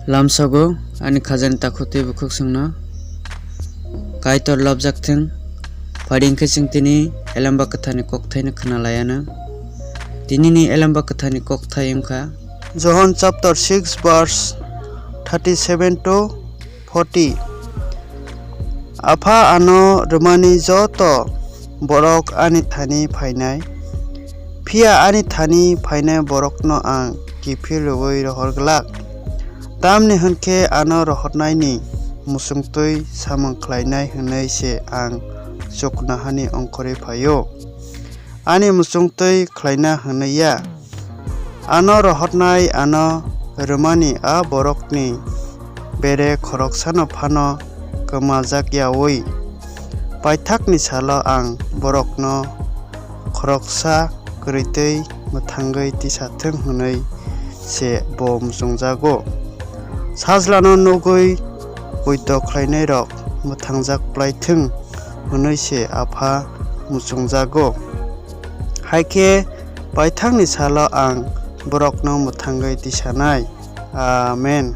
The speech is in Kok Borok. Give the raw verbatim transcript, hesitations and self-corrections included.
Lamsogo ani khajani takhuk tei bukhuk chwngno Kaitor labjak thung. Phai di, hwnkhe chwng tini Elamba Kwtharni kokthaino khna lai anw. Tinini Elamba Kwtharni kokthai wngkha John chapter six verse thirty-seven to forty. Apha ano rwmani joto borok ani thani phainai, phiya ani thani phainai borokno ang kiphil rwui rohor glak, tamni hwn khe ano rohornaini muchungtwi samung khlainai hwnwi se ang chuknohani ongkhorwi phai-o. Ani muchungtwi khlaina hwnwi ya. Ano rohornai ano rwmani a borokni bere khoroksano phano kwmajak yaui paithakni salo ang borokno khoroksa kwrwitwi mwthangwi tisa thung hwnwi se bo muchungjago. Sajlano nugwi poito khlainairok mwthangjak phlai thung hwnwi se Apha muchungjago. Hai khe paithakni salo ang borokno mwthangwi tisanai. Amen.